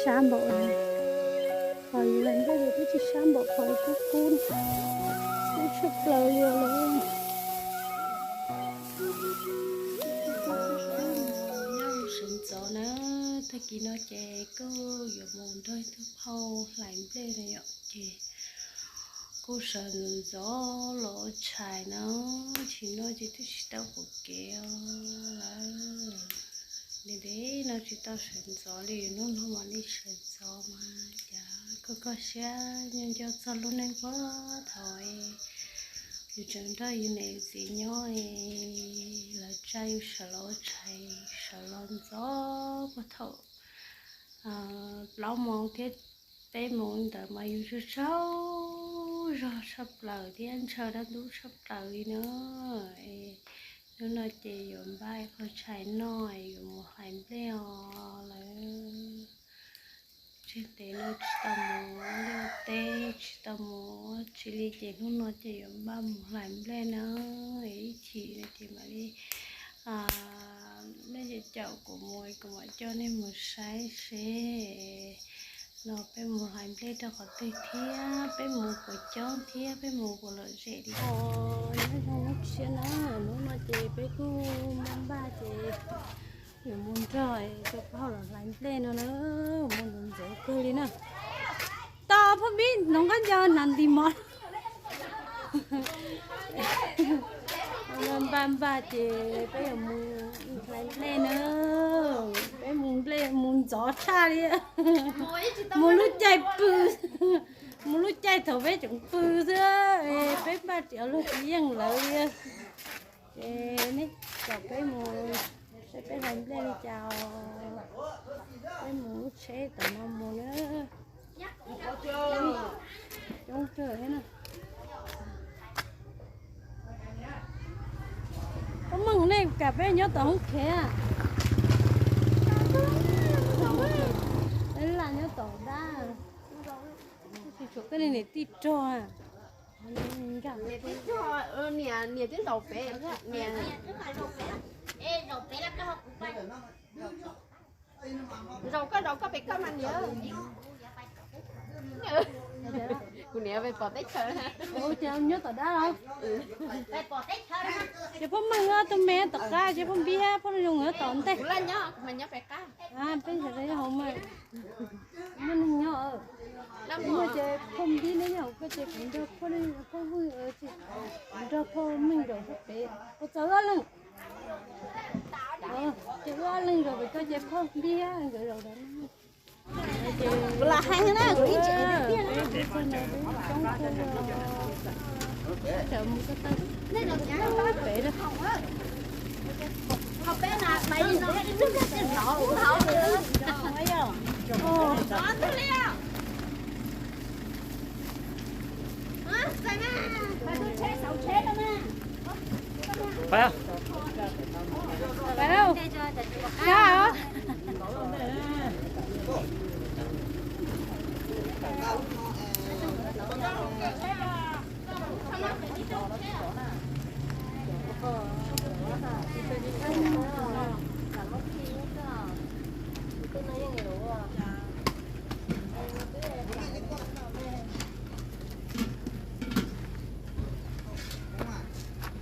Sab npaum, qhov yus hlais nplej ces twb tsis sab npaum qhov kub kub, kub tshaj plaws li lawm. Nyob sawv ntxov na, tag kis no ces kuj yuav mus nrog ib tug phauj hlais nplej na yom, ces kuj sawv ntxov los ua tshais na, tsis no ces twb tsis tau pom kev lawm. Ntev ntev no tsis tau sawv ntxov li, hnub no mam li sawv ntxov mas cas koj koj siab nyob nco txog lub neej puag thaum yus tseem nrog yus niam yus txiv nyob, lawv tsa yus sawv los ua tshais, sawv los ntxov puag thaum plaub moos thiab peb moos ntawd mas yus tsaug tsaug zog tshaj plaws thiab ntshaw dab ntub tshaj plaws li na. Hnub no ces yuav npaj ib qho tshais noj, yuav mus hlais nplej os lawm. Tseg ntev no tsis tau mus ua liaj ua teb, tsis tau mus ua tsi li ces hnub no ces yuav npaj mus hlais nplej na. Ib chim no ces mam li, nej caum kuv mus, kuv mam coj nej mus saib seb no peb mus hlais nplej rau qhov twg thiab peb mus puas coob thiab peb mus puas lom zem li. Nyob zoo lub tshiab na, hnub no ces peb kuj npaj npaj ces yuav mus nrog tus phauj los hlais nplej no na, mus ntxov ntxov kawg li na. Tos phauj Npib, no koj nco hnav nti mov. Npaj npaj ces peb yuav mus hlais nplej na, peb mus nplej mus ntxov tshaj li, mus lub caij pw, mus lub caij thaum peb tseem pw xwb, peb npaj tsis luag tsis yeej lawv li. Ces nej caum peb mus saib peb hlais nplej li cas, peb mus lub tsheb tom no mus na. Coob kawg thiab na. Pab Meej, nej kam peb nyob tom hoob khev a? Peb lam nyob tom dab. Tsis tshuav koj niam tij rog. Niam twb zaum pem, niam zaum koj zaum koj pem koj mas niam. Kuv niam pem pom teb chaws. Ces nyob tom dab los? Ces pab Meej tus me tom qab, ces pab Npib, pab Zoo tom ntej. Peb sawv daws nyob hauv mas. Muaj neeg nyob, muaj ces pab Npib neb nyob hauv, koj ces kuv nrog pab Vwj, kuv nrog pab Meej zaum sab pem, kuv txaus ob leeg. Ces wb ob leeg zaum pem, koj ces pab Npib nkawd zaum ntawd. Kuv lam hais na, kuv ib txwm tiag tiag na. Peb coob kawg, sawv mus ko taw pem lawm. Peb na, peb no, peb no, peb no. Pais lauj. Sab os.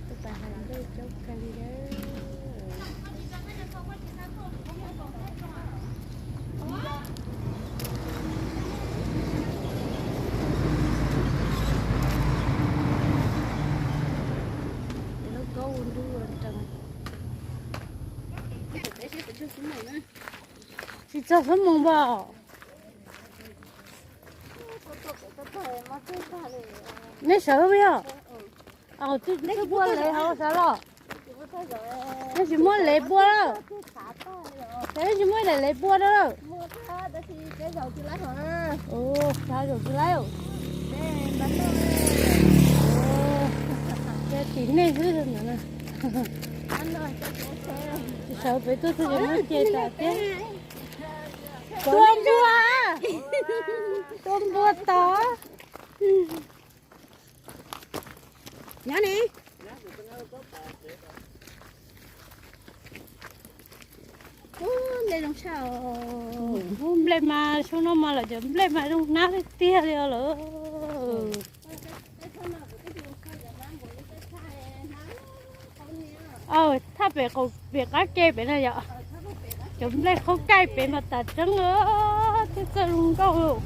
Tus pais hais nplej coob kawg li lawm. Lub kaub ua ntu ua nrees. Tsis txog xuab moos npam. Nej sawv peb yog? Twb pua lev hauv sawv los. Nej tsis muab lev pua lawm. Ces nej tsis muab ib daim lev pua rau lawm. Ua, xav zaum tsis laib. Ces tim nej xwb ntawd na. Tsis sawv pem tuaj txog ces muab ce tas thiab. Tua npua, tua npua tod. Nyob ne. Ub, nplej mas xyoo no mas lawv cov nplej mas zoo hnab tiag tiag li os lawm. Thaj pem qaum pem qab ke pem na yom, cov nplej qhaub kaij pem mas tas tseeb, twb txawj zoo nkauj.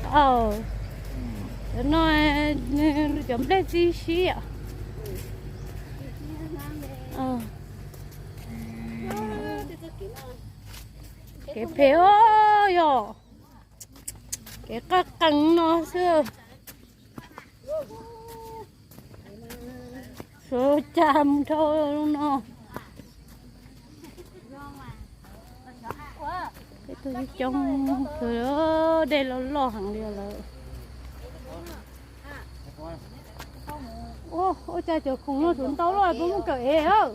Cov no, cov nplej txi sib yom. Kev phem os yog kev qaj qees no xwb. Suav cas mus dhau no. Peb tuaj coob kawg, dej loj loj heev li lawm. Ua cas cov khoom no tsuas ntau luaj, puas muaj kawm ev?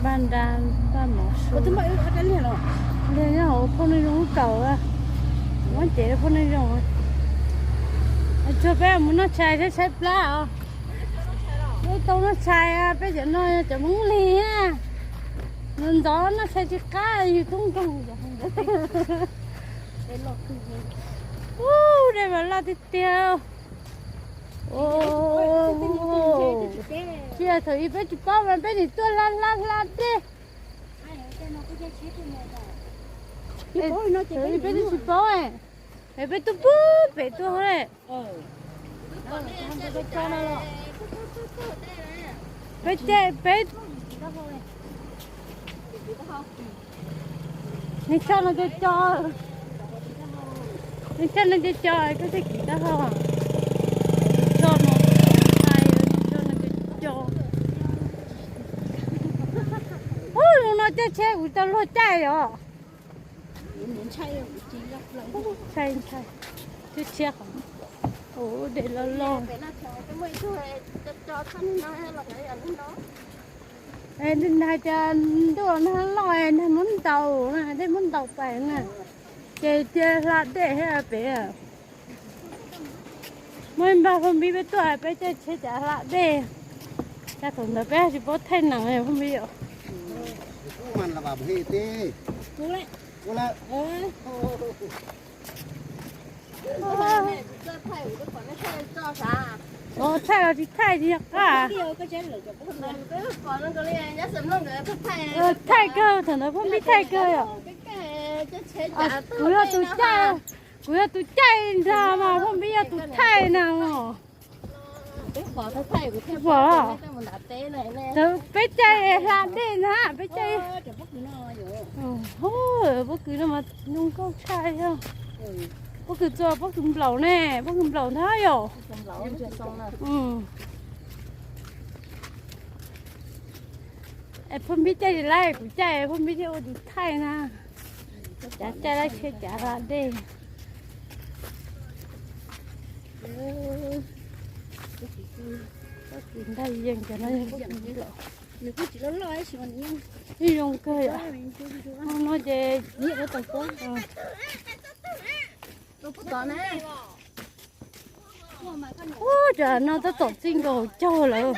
Npaj nra, npaj mov su. Li nyob hauv phauj neej zoo lub kaum, muab cev rau phauj neej zoo. Tsuag peb mus noj tshais saib tshaib plab os. Peb tau noj tshais, peb cov no cov Hmoob Lig, ntxov noj tshais tsis qab yus tub nkoog. Ub, dej mas loj tiag tiag. Tsis yog thaum ub peb tsis paub mas peb nim tuaj hla hla hla dej. Thaum ub peb twb tsis paub, es peb tuaj pub pem tuaj. Peb caij peb, nws tshaj no co co, nws tshaj no co co, koj thiaj kiv taub hau. Tshaj no, tshaj no co co. Ub, zoo no caij tsheb kuv tau luag caij os. Ntshai, ntshai. Twb tshiab qhov, ub, dej loj loj. Hais tias ntuj no loj, nag muab ntaus, dej muab ntaus pais na, ces cia hla dej thiab pem. Muaj ib npag phauj Npib peb tuaj peb caij tsheb cav hla dej, cas thaum ntawd peb tsis paub thaij nees phauj Npib os. Thaij los tsis thaij tsis yog qab. Thaij kawg, thaum ntawd phauj Npib thaij kawg yom. Kuv yog tus caij, kuv yog tus caij nrag mas phauj Npib yog tus thaij na. Pom, peb caij hla dej na, peb caij. Pob kws no mas zoo nkauj tshaj yog. Pob kws txua, pob kws nplaum ne, pob kws nplaum ntag yom. Phauj Npib caij tsis laib, kuv caij, phauj Npib thiaj ua tus thaij na. Cav caij laib tsheb cav hla dej. Pob kws ntaj yees cov no yog pob kws nplaum. Ib zoo kawg yom. No ces ub, cov no tab tom txij nkaus caug lawm.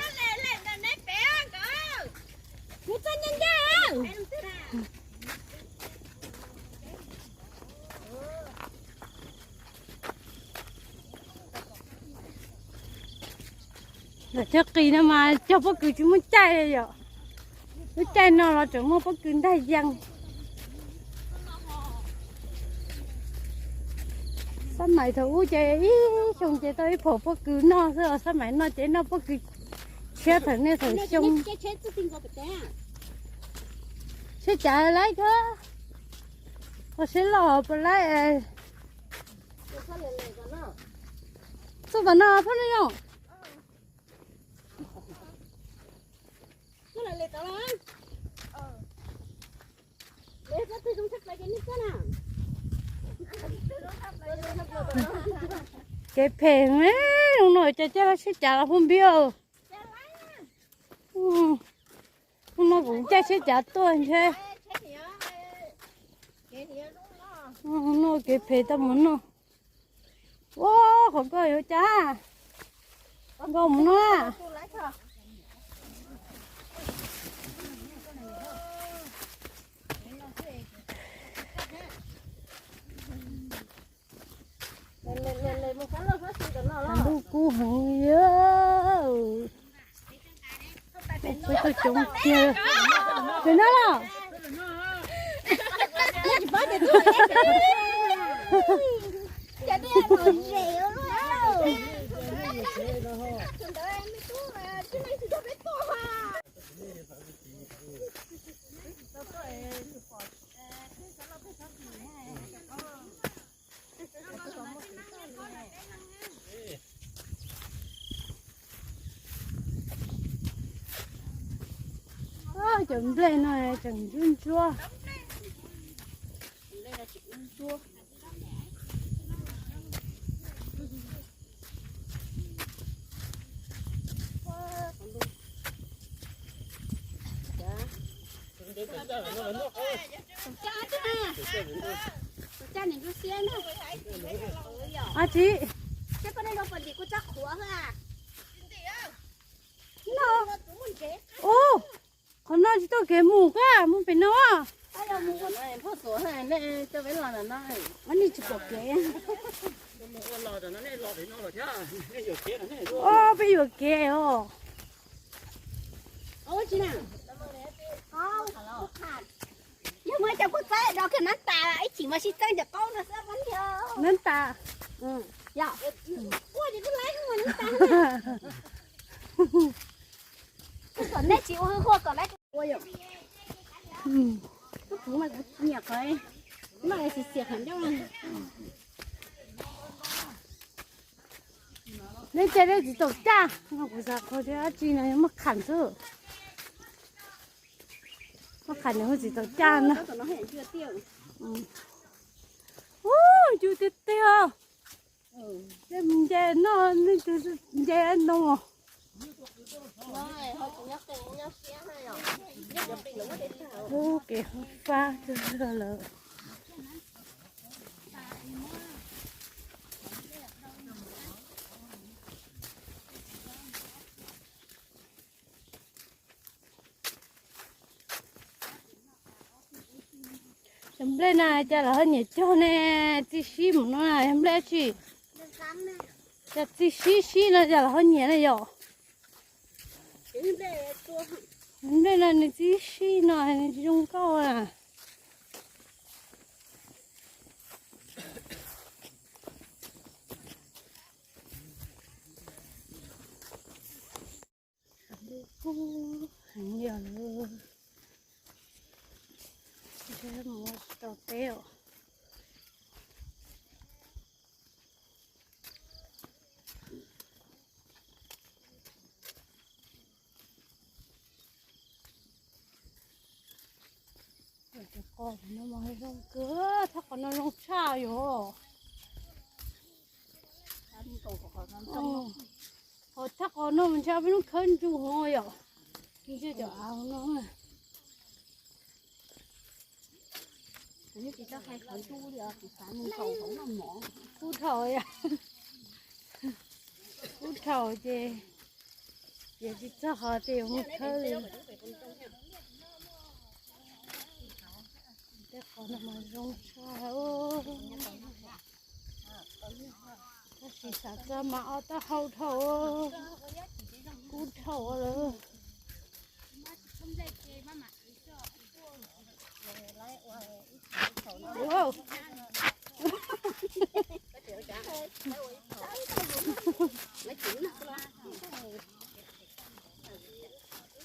Ntawm cov qis no mas cog pob kws tsis muaj caij li yom. Lub caij no los tseem muaj pob kws ntaj yees. Xab maim thaum ub ces ib xyoo ces tau ib phaum pob kws noj xwb os, xab maim no ces noj pob kws tshiab thaum niaj thaum xyoo. Seb cav laib thiab, ho seb loj puas laib. Txog tom no phauj Neej Zoo. Kev phem, no cas coj los sib cav los hu npiv. Hnub no kuv caij sib cav tuaj ntshe. No kev phem tau mus no. Ua, qhov koj yuav cas, koj mus no. Lub kub heev yog. Peb tug coob kiag. Pem no los. Cov nplej no tseem ntsuab ntsuab. Ab tsi. No. Ub, qhov no tsis tau kev mus koj mus pem no. Nej tsis pom kev. Ob peb yuam kev os. Yog muaj cov kuj txawb do kiag nab tas ib chim mas sib txeeb cov qaub no xwb. Nab tas. Yog. Ua ces kuj laib kuj nab tas. Kom nej tsis ua hwj huaj kom laib ua yom. Kuv mas kuv nyiam qhov no xiv xiam qhov ncauj. Nej cia nej tsis tau caj no, kuv xav qhov dab tsi no muaj qham xwb. Muaj qham nws tsis tau caj na. Ub, cub tiag tiag. Nej mus nce no, nej tus nce no. Ub, kev fab fab lawm. Cov nplej no cas lawv ho nyiam cog ne, txi sib mus no yog nplej tsi? Cas txi sib sib no cas lawv ho nyiam na yom? Nplej no nws txi sib no nws tsis zoo nkauj na. Kub heev li os. Ntshe mus tsis tau teb os. Cov qos no mas zoo kawg, thaj qos no zoo tshaj yom. Hos thaj qos no mas ntshe peb lub khawb ntsuj hov yom. Ntshe cov av no. Kub dhau, kub dhau ces, ces tsis txog qhov tias yuav mus khawb li. Tej qos no mas zoo tshaj. Tab sis xav txog mas ob taub hau dhau, kub dhau lawm.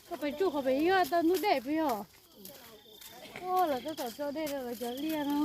Koj pem tsuj qhov pem yog tau ntub dej pem yog. Ua los tab tom tso dej rau lawv cov liaj no.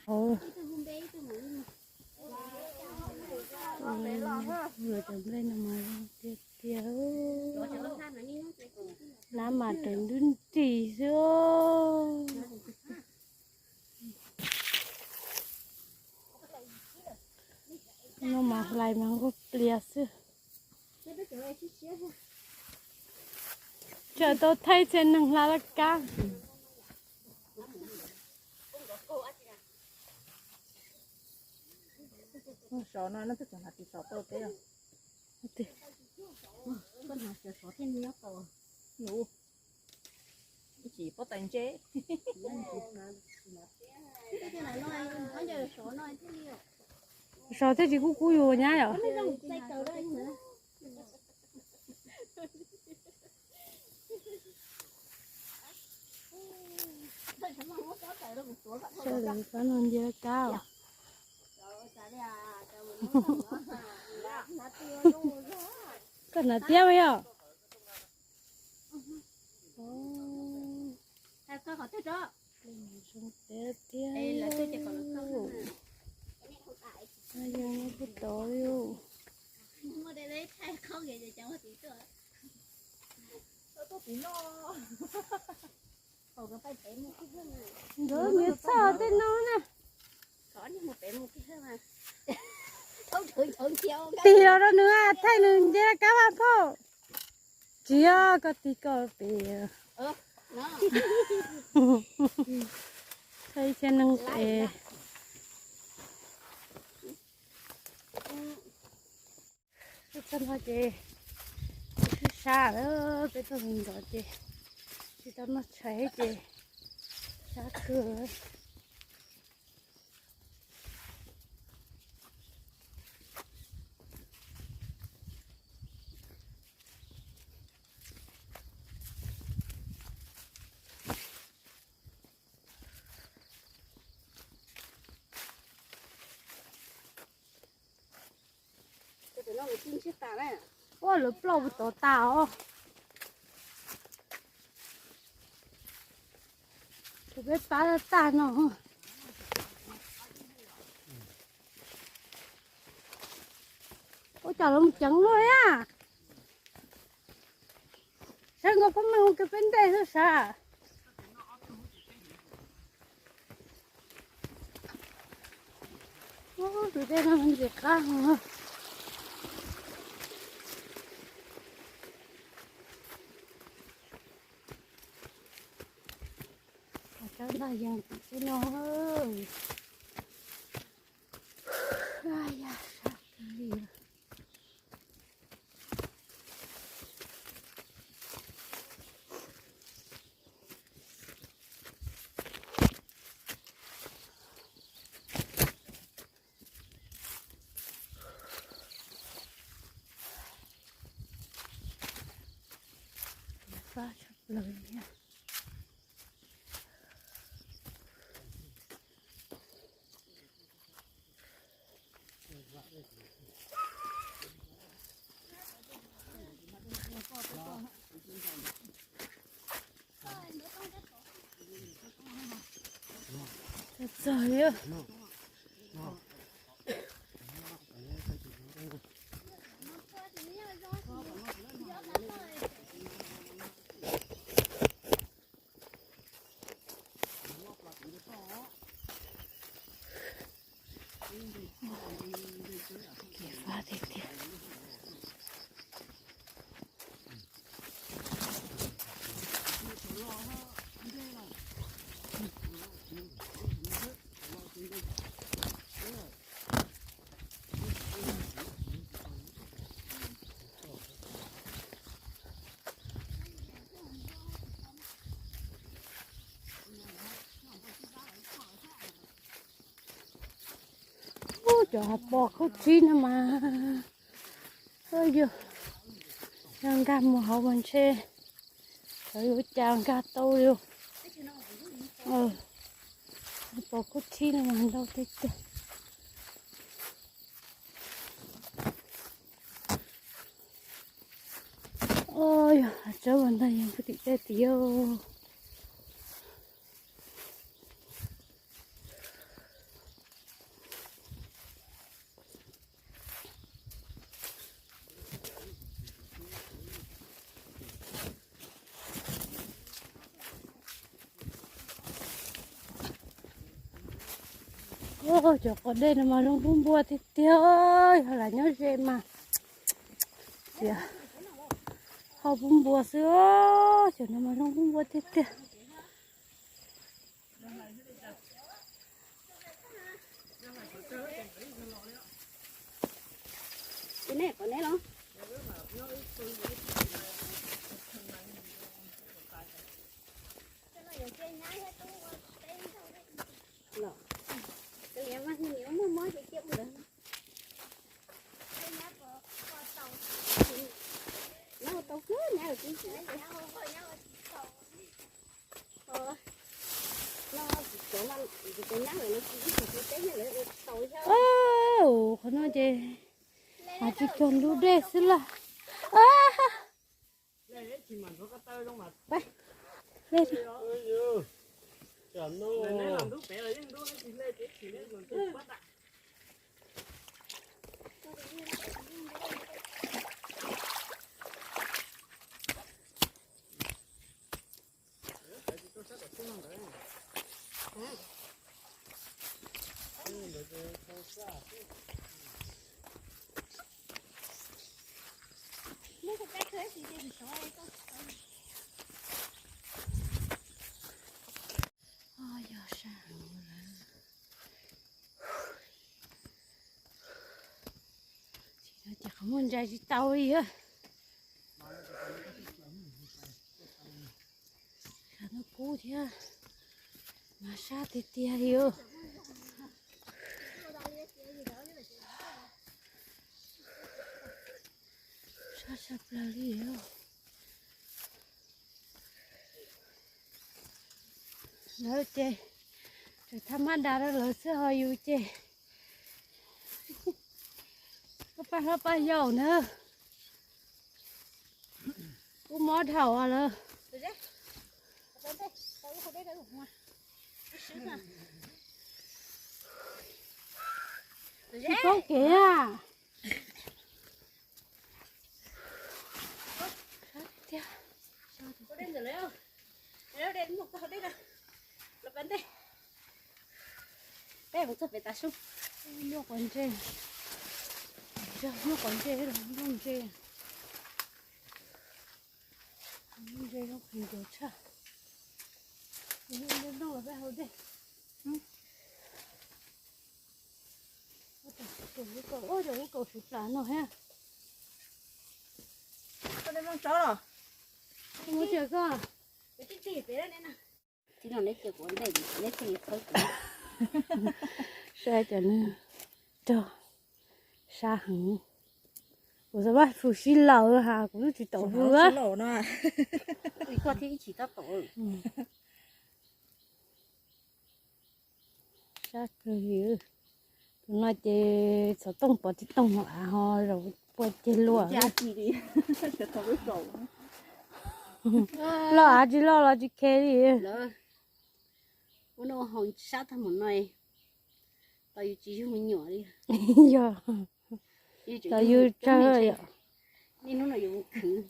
Hauv, cov nplej no mas zoo tiag tiag. Lab mas raws nruab nrig xwb. No mas hlais mas nquag plias xwb. Tsam tau thaij txhia neeg hla laj kab. Sov no, no twb tseem hnav ris sov tau peb. Tsis pob tais ntse. Sov thiaj tsis kub kub yus nyab yom. Sawv daws pab no nce kab os. Koj hnav tiab yom? Zoo tiag tiag. Yog nyob puag tod li. Nkawd nyiam txhawj tej no na. Tig los rau nws, thaij nws nce kab vaj phauj. Tsis yog koj tig koj pem. Thaij ib txhia neeg pem. Peb txog no ces sab sab lawm, peb tuaj mus ntxov ces tsis tau noj tshais ces sab kawg. Ua lawv plaub puas tod tas os. Tus peb pab tag no. Ua cas lawv mus ceev luaj a. Saib nkaus koj meej ua ke peb ntej xwb sav. Tus dej no ntxim qab heev. Cov ntaj yees tim xwb no. Sab kawg li. Fab tshaj plaws li thiab. Txog txog li. Kev fab tiag tiag. Ub, cov hav pos khaub txhib no mas, yog, yog nkag mus hauv mas ntshe xyov yuav ua cas nkag tau li. Hav pos khaub txhib no mas ntau tiag tiag. Yog hav tsawb mas ntag, yog puag tim tej tid. Cov qos dej no mas zoo pub npua tiag tiag, yog lam nyob ze mas tias ho pub npua xwb, cov no mas zoo pub npua tiag tiag. Qhov no ces tsis cuag lub dej xwb lawm. Ces qhov muaj ntsa tsis tau li. Sab no kub thiab, mas sab tiag tiag li. Sab sab plaws li. Lawv ces tsuas thab mab da rau lawv xwb ho yus ces koj paj hlob paj yau na, kub mob dhau lawm. Tsis paub kev a. Peb mus txog pem tav su. Nyob qhov ntse, nyob qhov ntse los nyob ntse. Nyob ntse zoo qhov ncauj tshaj. Nyob nyob los peb hauv dej. Ua cas lub kaus, ua cas lub kaus siv plas no thiab. Koj neb mloog tsawv los? Mus tias koj. Tib no neb cia kuv ntej, neb thiaj li khawb kuv. Saib cov no, rog, sab heev. Kuv xav pab fu sib laws ha, kuv twb tsis tau fu. Koj thiaj ib chim tab tom. Sab kawg li. Tus no ces xov tooj pov tsis tooj hauv av ho zaum pua ceg luaj. Loj av tsis loj los tsis khe li. Ua no haus sab tag mus no, tau yus tsis yug me nyuam li. Yog, tau yus tsawg yom. Niaj hnub no yus mus khwv,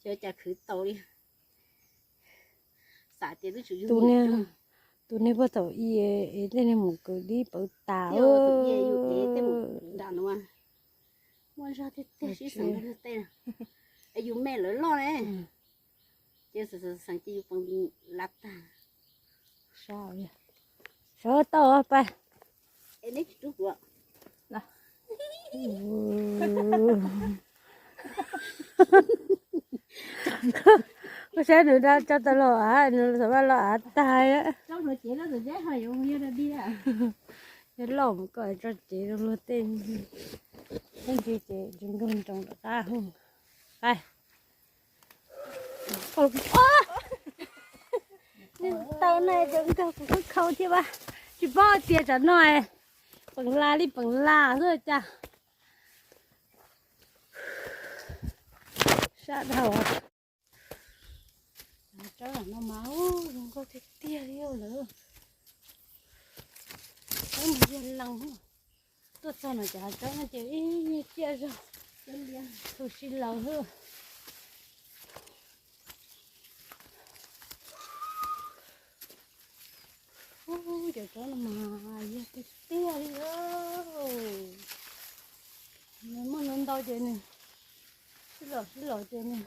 tsis ua cas khwv tau li. Xav tias twb tsum yug me nyuam. Tus niag puag thaum i es tej niag mus kwv dib pawv tas. Muaj zog tiag tiag sib xeem rau luag tej. Es yus me lawv loj ne, ces xeem ces yus poob lav tag. Sawv tau pais. Koj saib nws da tso tau los av, nws xav vaj los av tag. Nyob loj mus koj tso cev rau luag tej, tej ntsis ces nroo nroo rov qab hu. Pais. Tau na, cov nkawg kuv kuj khau thiab, tsis paub tias tsam no peem la li peem la xwb cas. Sab dhau. Cov tsob no mas zoo nkauj tiag tiag li lawm. Tsob no yog lees. Tuaj txog no cov tsob no ces ib nyuag ciaj zog, tus sib laws xwb. Cov tsob no mas yog tiag tiag li os. Nws muaj ntau ntau ces nws sib los sib los ces nws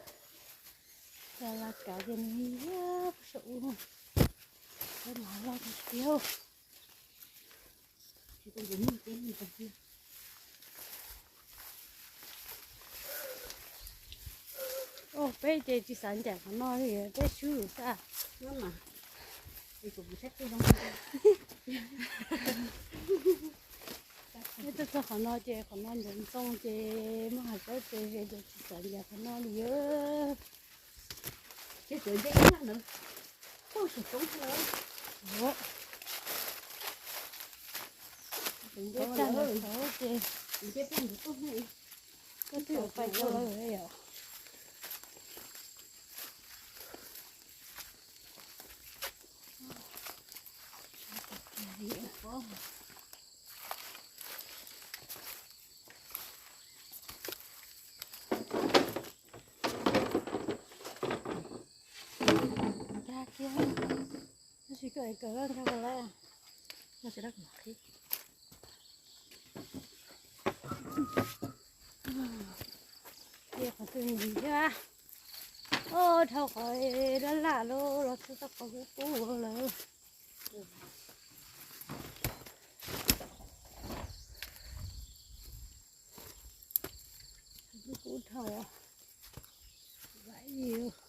la la kav ces nws yog puag saum ub no. Cov no loj tiag tiag. Peb ces tsis xav ncaim qhov no li, peb swb xwb. Peb tuaj txog qhov no ces qhov no ntxoov ntxoo ces muaj hav tsob ces ze ces tsis xav ncaim qhov no li. Ces tag lawm, ces koj twb yuav pais tau lawm yom. Nkag kiag, tab sis koj es kawm nkag puas laib. Qhov twg nws thiab, dhau qhov laj laj los los txog qhov kub kub lawm. Kub dhau, vaj ib